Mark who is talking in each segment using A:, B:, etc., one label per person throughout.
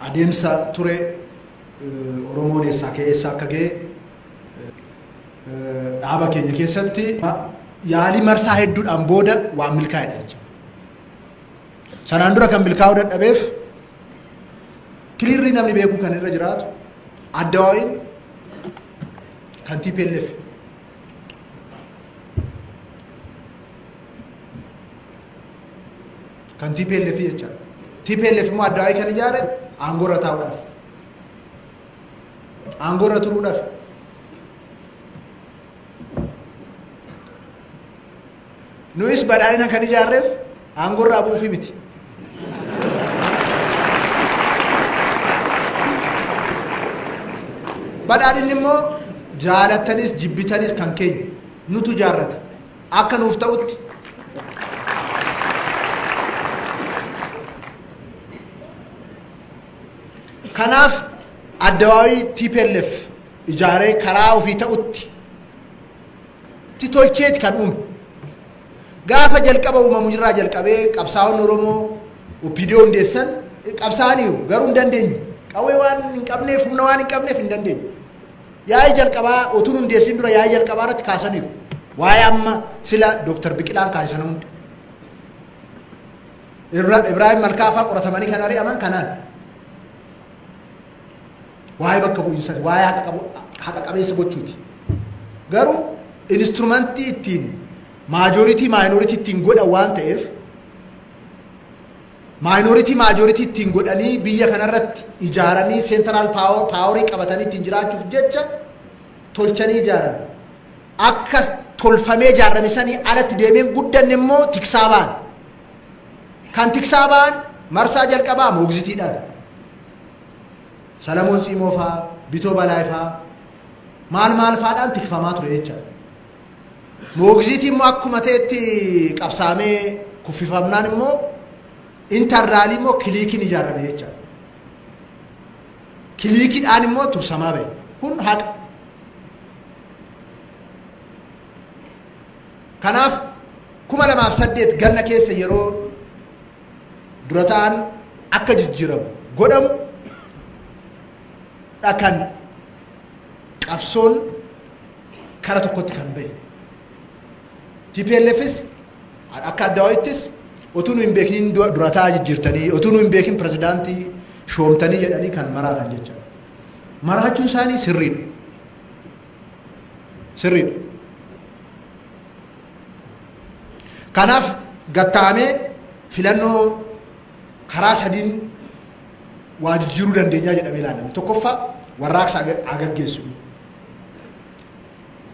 A: Adeemsa ture Oromoon eessaa ka'ee eessa akka ga'e dhaaba keenya keessatti yaalii marsaa hedduudhaan booda waan milkaa'edha jechuudha. Sanaan dura kan milkaa'uu dadhabeef clearly namni beekuu kan irra jiraatu ADWUIn kan TPLF kan TPLF jechaadha. TPLF immoo ADWUI kan ijaare aangoo irra taa'uudhaaf. Aangoo irra turuudhaaf. Nuyis badhaadhina kan ijaarreef aangoo irraa bu'uufi miti. Badhaadhinni immoo jaalattanis jibbitanis kan keenya nutu ijaarrata. Akka nuuf ta'utti. Kanaaf ADWUI TPLF ijaaree karaa ofii ta'utti itti tolcheeti kan uume. Gaafa jalqaba uumamu irraa jalqabee qabsaa'onni Oromoo OPDO hundeessan qabsaa'aniiru garuu hin dandeenye. Qawwee waan hin qabneef humna waan hin qabneef hin dandeenye. Yaa'ii jalqabaa otuu hundeessin dura yaa'ii jalqabaa irratti kaasaniiru. Waa'ee amma sila Dooktar Biqilaan kaasisan hundi. Ibraahim Malkaafaa qoratamanii kan ari'aman kanaan. Waa'ee bakka bu'iinsa waa'ee haqa qabeessa gochuuti. Garuu instrumentii ittiin maajoritii maayinoritii ittiin godhan waan ta'eef maayinoritii maajoritii ittiin godhanii biyya kanarratti ijaaranii seentiraal paaworii qabatanii ittiin jiraachuuf jecha tolchanii ijaaran. Akka tolfamee ijaarame sanii alatti deemeen guddanne immoo tiksaa ba'an. Kan tiksaa ba'an marsaa jalqabaa moogzitiidhaan. Salamoon Tsiimoo fa'aa, Bitoo Balaay fa'aa maal maal fa'aadhaan tikfamaa ture jechaadha. Moogzitii immoo akkuma ta'etti qabsaamee kuffifamnaan immoo intarnaalii immoo kiliikiin ijaarame jechaadha. Kiliikiidhaan immoo tursamaa ba'e. Kun haqa. Kanaaf 2008 ganna keessa yeroo dura ta'an akka jijjiiramu godhamu kan qabsoon kara tokkotti kan ba'e. TPLFis akka ADWUIttis otuu nu hin beeknin dura ta'aa jijjiirtanii otuu nu hin beekin pirezidaantii shoomtanii jedhanii kan maraatan jechaadha. Maraachuun isaanii sirriidha. Sirriidha. Kanaaf gattaamee filannoo karaa sadiin waa jijjiiruu dandeenyaa jedhamee ilaalame. Tokkoffaa warraaqsa agaggeessu.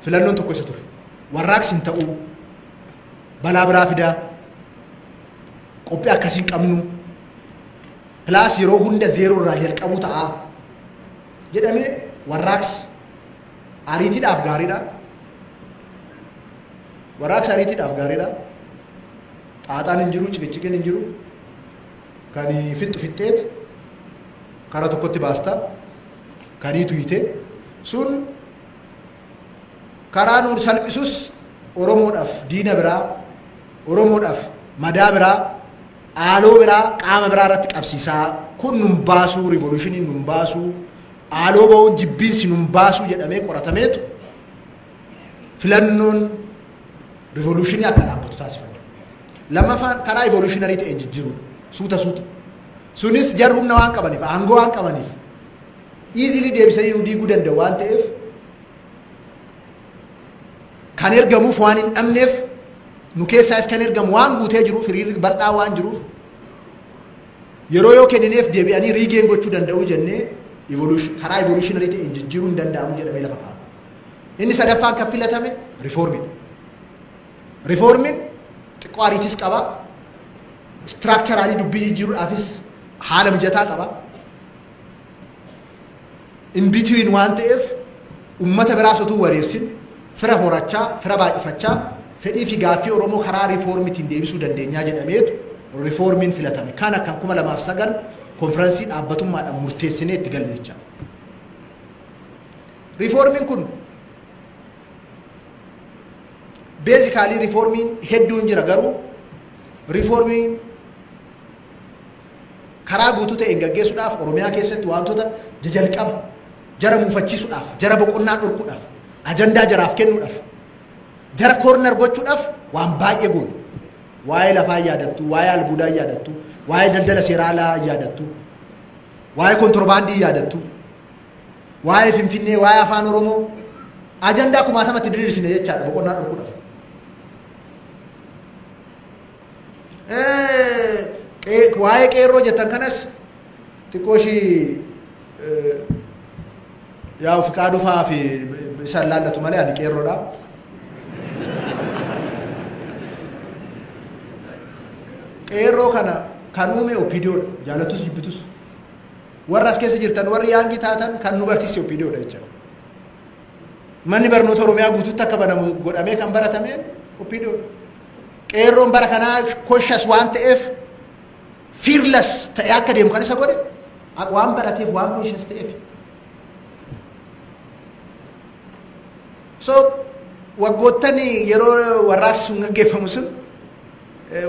A: Filannoon tokko isa ture. Warraaqsi hin ta'uu balaa biraa fidaa qophii akkasii hin qabnu pilaas yeroo hunda zeeroo irraa jalqabuu ta'a jedhamee warraaqsi ariitiidhaaf gaariidha. Warraaqsi ariitiidhaaf gaariidha. Xaaxaan hin jiru, ciqiciqiin hin jiru. Kan fixxu fixxeet karaa tokkotti baasta. Kanii tuyite sun karaa nuur salphisus Oromoodhaaf diina biraa, Oromoodhaaf madaa biraa, haaloo biraa, qaama biraa irratti qabsiisaa. Kun nun baasuu, rivolushiniin nun baasuu, haaloo ba'uun jibbiinsi nun baasuu jedhamee qoratameetu filannoon rivolushinii akka dhaabbatu taasifame. Lammaffaan karaa evolushinarii ta'een jijjiiruudha. Suuta suuta. Sunis jarri humna waan qabaniif, aangoo waan qabaniif easily deebisanii nu diiguu danda'u waan ta'eef kan ergamuuf waan hin dhabneef nu keessaas kan ergamu waan guutee jiruuf hiriirri bal'aa waan jiruuf yeroo yoo kennineef deebi'anii riigeen gochuu danda'u jennee karaa evolutionary ta'een jijjiiruu hin danda'amu jedhamee lafa kaa'ame. Inni sadaffaan kan filatame rifoormiidha. Rifoormiin xiqqoo ariitis qaba. Istiraakcharaalii dubbii jijjiiruudhaafis haala mijataa qaba. In between waan ta'eef uummata biraas otuu wareersin fira horachaa, fira baay'ifachaa fedhii fi gaaffii Oromoo karaa riifoormiitiin deebisuu dandeenyaa jedhameetu riifoormiin filatame. Kana kan 2009 konfiraansii dhaabbatummaadhaan murteessinee itti galle jecha. Riifoormiin kun beezikaalii riifoormiin hedduun jira garuu riifoormiin Karaa guutuu ta'een gaggeessuudhaaf Oromiyaa keessatti wantoota jajalqaba jara muufachiisuudhaaf, jara boqonnaa dhorkuudhaaf, ajandaa jaraaf kennuudhaaf, jara koornar gochuudhaaf waan baay'ee goone. Waa'ee lafaa yaadattu, waa'ee albuudaa yaadattu, waa'ee daldala seeraa alaa yaadattu, waa'ee kontorbaandii yaadattu, waa'ee Finfinnee, waa'ee afaan Oromoo ajandaa kumaatamatti diriirsine jechaadha boqonnaa dhorkuudhaaf. Waa'ee qeerroo jettan kanas xiqqoo ishii yaa Fiqaa dhufaa fi isaan laallatu malee ani qeerroodha. Qeerroo kana kan uume OPDOdha. Jaalatus jibbitus. Warra as keessa jirtan warri yaangii taatan kan nu barsiise OPDOdha jechuudha. Manni barnoota Oromiyaa guutuutti akka banamu godhamee kan baratame OPDOdha. Qeerroon bara kanaa koshas waan ta'eef fearless ta'ee akka deemu kan isa godhe waan barateef waan conscious ta'eef. So waggoottan yeroo warraaqsi sun gaggeeffamu sun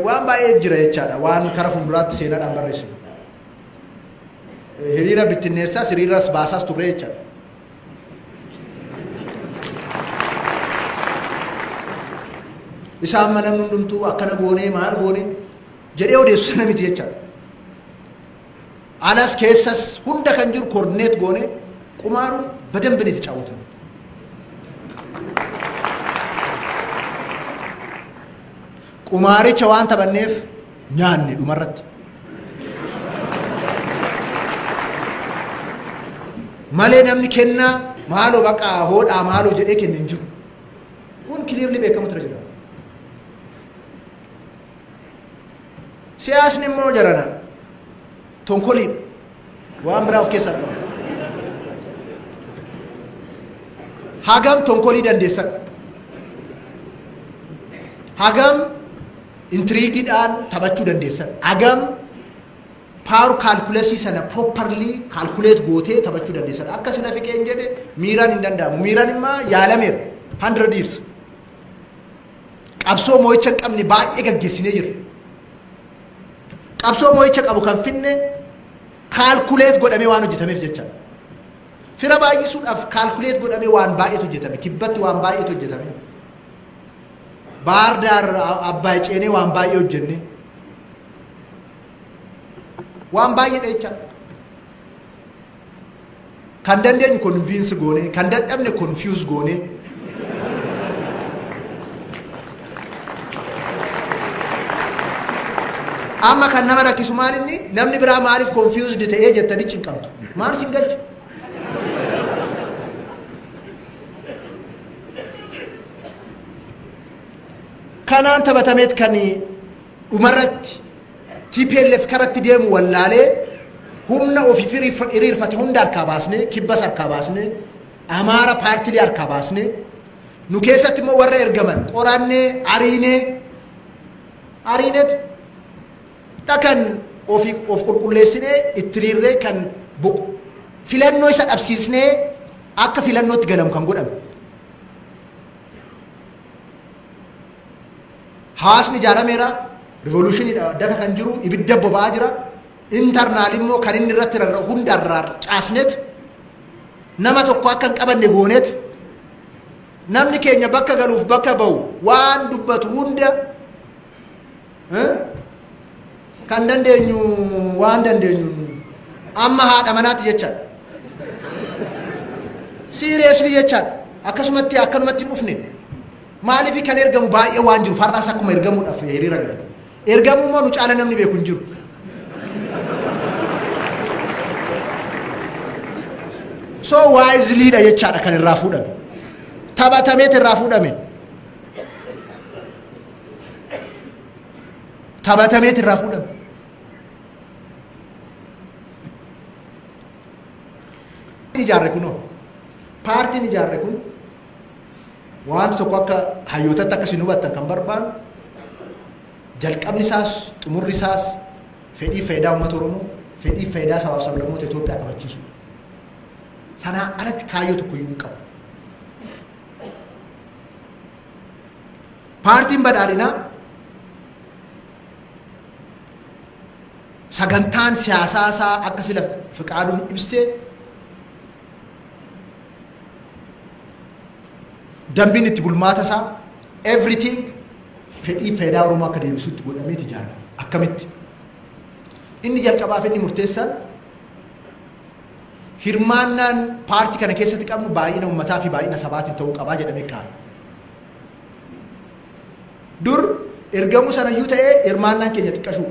A: waan baay'ee jira jechaadha waan kara fuulduraatti seenaadhaan barreessinu. Hiriira bittinneessaas hiriiras baasaas turre jechaadha. Isaan mana namni hundumtuu akkana goonee maal goonee jedhee odeessu sana miti jechaadha. Alas keessas hunda kan jiru koordineet goonee qumaaruun badambin itti caawwatan. Qumaaricha waan taphanneef nyaanne dhumarratti. Malee namni kennaa maaloo baqaa hoodhaa maaloo jedhee kenne hin jiru. Kun kiliirli beekamu ture jira. Siyaasni immoo jarana tonkoliidha. Waan biraa of keessaa qaba. Hagam tonkolii dandeessan. Hagam intriigiidhaan taphachuu dandeessan. Hagam power calculation sana properly calculate gootee taphachuu dandeessan. Akka sina fiqeen jedhe miiraan hin danda'amu. Miiraan immoo yaalameera. 100 years. Qabsoo moo'icha hin qabne baay'ee gaggeessinee jirra. Qabsoo moo'icha qabu kan finne calculate godhamee waan hojjetameef jecha. Fira baay'isuudhaaf calculate godhamee waan baay'eetu hojjetame. Kibbatti waan baay'eetu hojjetame. Baar Daar Abbaay ceenee waan baay'ee hojjenne. Waan baay'eedha jecha. Kan dandeenyu convince goone, kan dadhabne confuse goone. Amma kan nama rakkisu maal inni namni biraa maaliif confused ta'ee jettanii cinqamtu. Maal isin galche? Kanaan taphatameet kan dhumarratti TPLF karatti deemu wallaalee humna ofii hiriirfate hunda harkaa baasnee, kibbas harkaa baasnee, Amaara paartilee harkaa baasnee, nu keessatti immoo warra ergaman qorannee, ariinee, ariineetu dhakan ofii of qulqulleessinee itti hiriirree kan filannoo isa dhabsiisnee akka filannootti galamu kan godhame. Hawaasni ijaarameera, rivolushiniidha daka kan jiru, ibidda boba'aa jira. Intarnaal immoo kan inni irratti rarra'u hundarraa caasneet nama tokko akka hin qabanne gooneet namni keenya bakka galuuf bakka ba'u waan dubbatu hunda kan dandeenyu waan dandeenyu amma haadha manaatti jechaadha. Seriously jechaadha. Akkasumatti akkanumatti hin dhufne. Maaliif kan ergamu baay'ee waan jiru farraas akkuma ergamuudhaaf hiriira gala. Ergamuu immoo nu caala namni beeku hin jiru. So wisely dha jechaadha kan irraa fuudhame. Taphatameet irraa fuudhame. Taphatameet irraa fuudhame. Ijaarre kunoo paartiin ijaarre kun wanti tokko akka hayyootatti akka isin hubattan kan barbaadu jalqabni isaas xumurri isaas fedhii faayidaa uummata Oromoo fedhii faayidaa sabaaf sablammoota Itoophiyaa kabachiisu. Sanaa alatti kaayyoo tokko iyyuu hin qabu. Paartiin badhaadhinaa Sagantaan siyaasaa isaa akka sila Fiqaaduun ibsee dambiin itti bulmaata isaa everything fedhii faayidaa Oromoo akka deebisutti godhameeti ijaarame. Akkamitti? Inni jalqabaaf inni murteessaan hirmaannaan paartii kana keessatti qabnu baay'ina uummataa fi baay'ina sabaatiin ta'uu qabaa jedhamee kaa'ame. Dur ergamuu sanayyuu ta'ee hirmaannaan keenya xiqqashuu.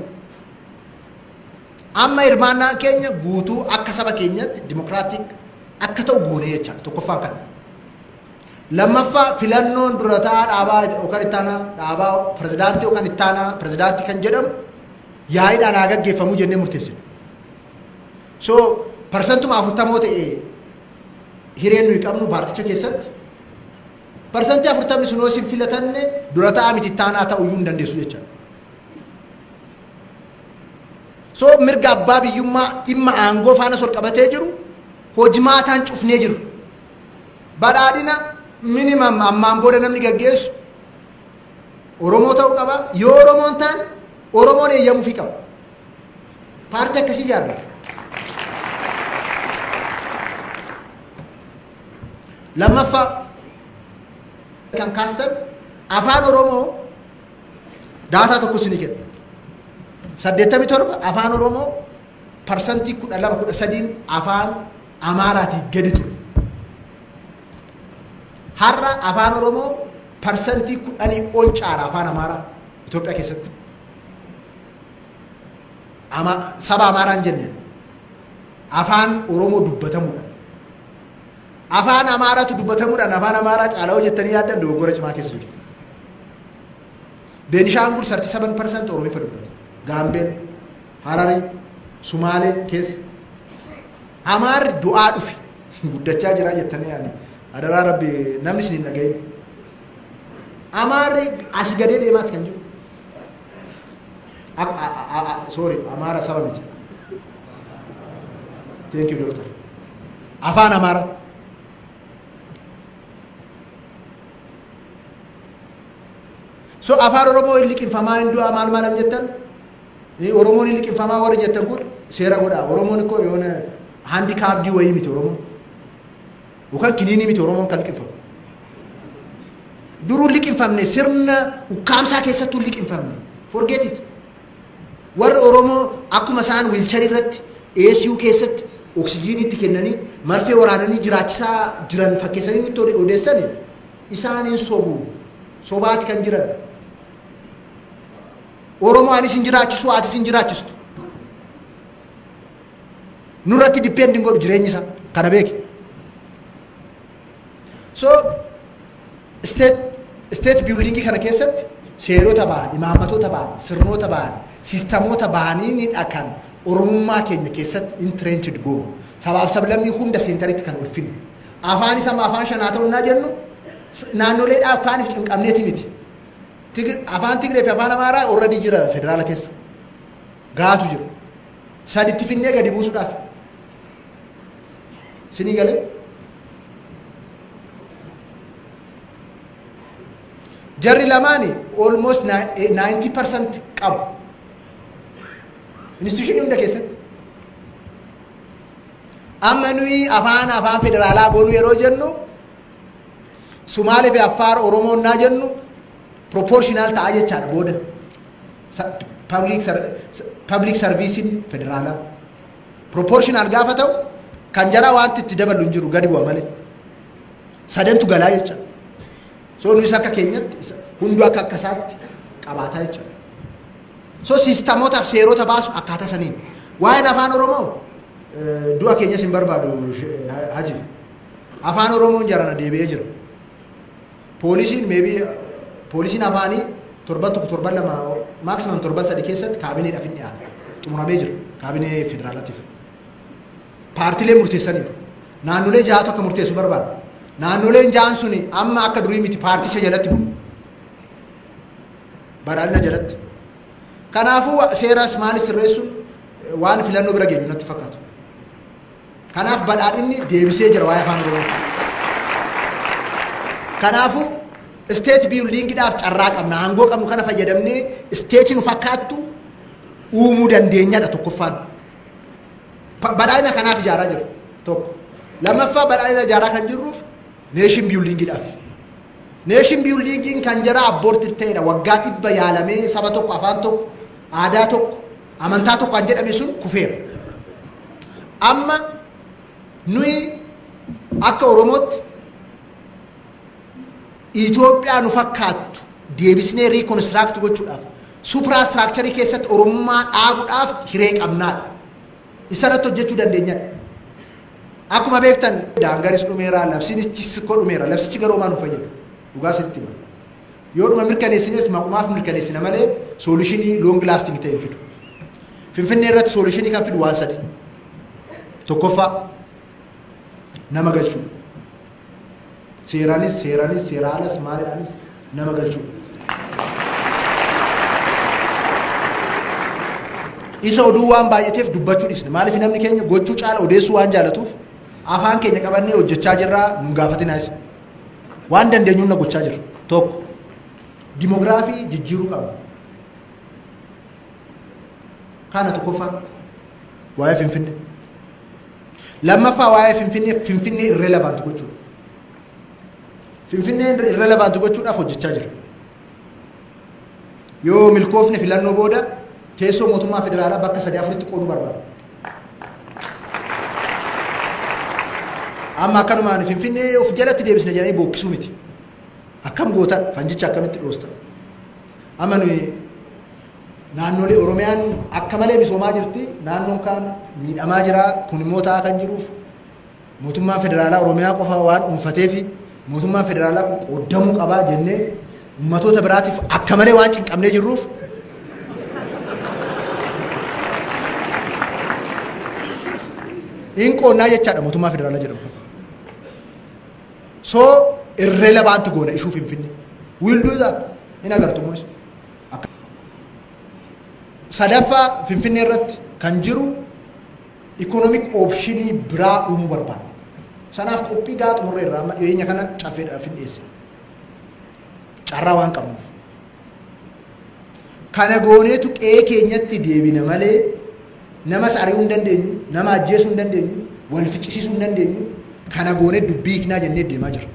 A: Amma hirmaannaan keenya guutuu akka saba keenyatti dimokiraatik akka ta'u goonee jechaadha tokkoffaan kana. Lammaffaa filannoon dura taa'aa dhaabaa yookaan ittaanaa dhaabaa pirezidaantii yookaan ittaanaa pirezidaantii kan jedhamu yaa'iidhaan haa gaggeeffamuu jennee murteessine. So 40% ta'e hireen nuyi qabnu paarticha keessatti 40% sun yoo isin filatanne dura taa'aa miti ittaanaa ta'uu iyyuu hin dandeessu jechaadha. So mirga abbaa biyyummaa dhimma aangoo faana sol qabatee jiru hojimaataan cufnee jiru. Badhaadhina minimum ammaan booda namni gaggeessu Oromoo ta'uu qaba. Yoo Oromoon ta'an Oromoon eeyyamuufii qaba. Paartii akkasii ijaarra. Lammaffaa kan kaastan afaan Oromoo daataa tokko isinii kenna. 87 afaan Oromoo 12-13% afaan Amaaraatii gadi ture. Har'a afaan Oromoo 10% ol caala afaan Amaaraa Itoophiyaa keessatti. Saba Amaaraa hin jenneen afaan Oromoo dubbatamuudhaan. Afaan Amaaraatu dubbatamuudhaan afaan Amaaraa caalaa hojjettanii yaaddan dogoggora cimaa keessa jiru. Beenishaangul 37% Oromiffa dubbatu. Gaambeel, Harari, Sumaalee keessa. Amaarri du'aa dhufe guddachaa jira jettanii yaadni. Adaraa Rabbi namni isin hin dhagahin. Amaarri asii gadee deemaati kan jiru. Sorry, Amaara saba miti. Thank you, doctor. Afaan Amaaraa. So afaan Oromoo hin liqinfamaa hin du'aa maal maal jettan? Oromoon hin liqinfamaa warri jettan kun seera godhaa. Oromoon ikkoo yoona handikaapdii wayii miti Oromoon. Yookaan kiniinii miti Oromoon kan liqinfamu. Duruu liqinfamne sirna ukkaamsaa keessattuu liqinfamne. Forget it. Warri Oromoo akkuma isaan wiilcharii irratti ACU keessatti oksijiiniitti kennanii marfee waraananii jiraachisaa jiran fakkeessanii nutti odeessani isaaniin sobu. Sobaati kan jiran. Oromoo anis hin jiraachisu atis hin jiraachistu. Nurratti depend hin godhu jireenyi isaa kana beeki. So state building kana keessatti seerota ba'an, imaammatoota ba'an, sirnoota ba'an, siistamoota ba'anii ni dhakan Oromummaa keenya keessatti entrenched goonu. Sabaaf sablammii hunda seentaritti kan ulfinnu. Afaan isa afaan shanaa ta'u naa jennu naannoleedhaaf kaaniif cinqabneeti miti. Afaan Tigree fi afaan Amaaraa already jira federaala keessa. Gaatu jira. Saditti finnee gadi buusuudhaaf. Sinii galee? Jarri lamaani almost 90% qabu. Institution hunda keessatti. Amma nuyi afaan federaalaa goonuu yeroo jennu Sumaalee fi Affaar Oromoon naa jennu proportional ta'a jechaadha booda. Public servicein federaalaa. Proportional gaafa ta'u kan jaraa wanti itti dabalu hin jiru gadi bu'a malee. Sadantu galaa jecha. So nuyis akka keenyatti hunduu akka akkasaatti qabaataa jecha. So siistamootaaf seerota baasu akkaataa saniin. Waa'een afaan Oromoo du'a keenyas hin barbaadu Haji. Afaan Oromoon jarana deebi'ee jira. Poolisiin maybe poolisiin afaanii torban tokko torban lama maximum torban sadi keessatti kaabineedhaaf hin dhiyaata. Xumuramee jira kaabinee federaalaatiif. Paartilee murteessaniiru. Naannolee ja'atu akka murteessu barbaada. Naannoleen ja'an suni amma akka durii miti paarticha jalatti bulu. Badhaadhina jalatti. Kanaafuu seeras maalis sirreessuun waan filannoo bira geenyu natti fakkaatu. Kanaaf badhaadhinni deebisee jira waa'ee afaan Oromoo. Kanaafuu state buildingidhaaf carraa qabna. Aangoo qabnu kana fayyadamnee state nu fakkaattu uumuu dandeenyadha tokkoffaan. Badhaadhina kanaaf ijaaraa jiru tokko. Lammaffaa badhaadhina ijaaraa kan jirruuf nation buildingiidhaaf. Nation buildingiin kan jara abboorti ta'edha. Waggaa 100 yaalamee saba tokko, afaan tokko, aadaa tokko, amantaa tokko kan jedhame sun kufeera. Amma nuyi akka Oromootti Itoophiyaa nu fakkaattu deebisnee reconstruct gochuudhaaf suprastructure keessatti Oromummaa dhaabuudhaaf hiree qabnaadha. Isa irratti hojjechuu dandeenyadha. Akkuma beektan daangaris dhumeera, labsichis dhumeera. Labsichi garuu homaa nu fayyadu. Dhugaa sirriitti hima. Yoo dhuma mirkaneessines maqumaaf mirkaneessina malee solutionii long lasting ta'e hin fidu. Finfinnee irratti solutionii kan fidu waan sadi. Tokkoffaa nama galchuu. Seeraanis, seera alas, maaliidhaanis nama galchuu. Isa oduu waan baay'ateef dubbachuu dhiisne. Maaliif namni keenya gochuu caala odeessuu waan jaalatuuf afaan keenya qabannee hojjechaa jirraa nun gaafatinaa isa. Waan dandeenyuun na gochaa jirra. Tokko dimoogiraafii jijjiiruu qabna. Kana tokkoffaa waa'ee Finfinnee. Lammaffaa waa'ee Finfinnee, Finfinnee irrelevant gochuudha. Finfinnee irrelevant gochuudhaaf hojjechaa jira. Yoo milkoofne filannoo booda teessoo mootummaa federaalaa bakka 3-4tti qooduu barbaada. Amma akkanumaan Finfinnee of jalatti deebisne jedhanii bookkisuu miti. Akkam gootan fanjicha akkamitti dhoostan. Amma nuyi naannolee Oromiyaan akka malee misoomaa jirti, naannoon kaan miidhamaa jira, kun immoo ta'aa kan jiruuf mootummaan federaalaa Oromiyaa qofa waan dhuunfateefi mootummaan federaalaa kun qoodamuu qabaa jennee ummatoota biraatiif akka malee waan cinqabnee jirruuf in qoonnaa jechaadha mootummaa federaalaa jedhamu. So irrelevant goona ishuu Finfinnee. We will do that. Hin agartu immoo. Sadaffaa Finfinnee irratti kan jiru economic optionii biraa uumuu barbaada. Sanaaf qophii gahaa xumurree irraa amma dhiyeenya kana caffeedhaaf hin dhiyeessine. Carraa waan qabnuuf. Kana gooneetu qe'ee keenyatti deebina malee namas ari'uu hin dandeenyu, nama ajjeesuu hin dandeenyu, wal ficcisiisuu hin dandeenyu. Kana goonee dubbii hiiknaa jennee deemaa jirra.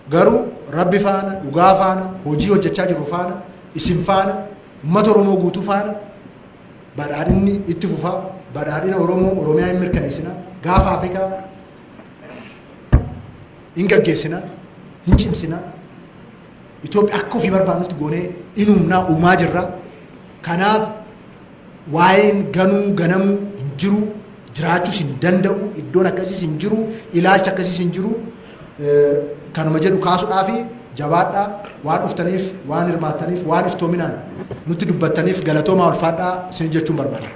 A: Garuu Rabbi faana, dhugaa faana, hojii hojjechaa jirru faana, isin faana, uummata Oromoo guutuu faana badhaadhinni itti fufaa, badhaadhina Oromoo Oromiyaa hin mirkaneessina, gaafa Afrikaa hin gaggeessina, hin cimsina. Itoophiyaa akka ofii barbaadnutti goonee in humnaa uumaa jirra. Kanaaf waa'een ganuu ganamuu hin jiru, jiraachuus hin danda'u, iddoon akkasiis hin jiru, ilaalcha akkasiis hin jiru. Kanuma jedhu kaasuudhaafi jabaadhaa, waan dhuftaniif, waan hirmaattaniif, waan iftoominaan nutti dubbattaniif galatoomaa ulfaadhaa isin jechuun barbaada.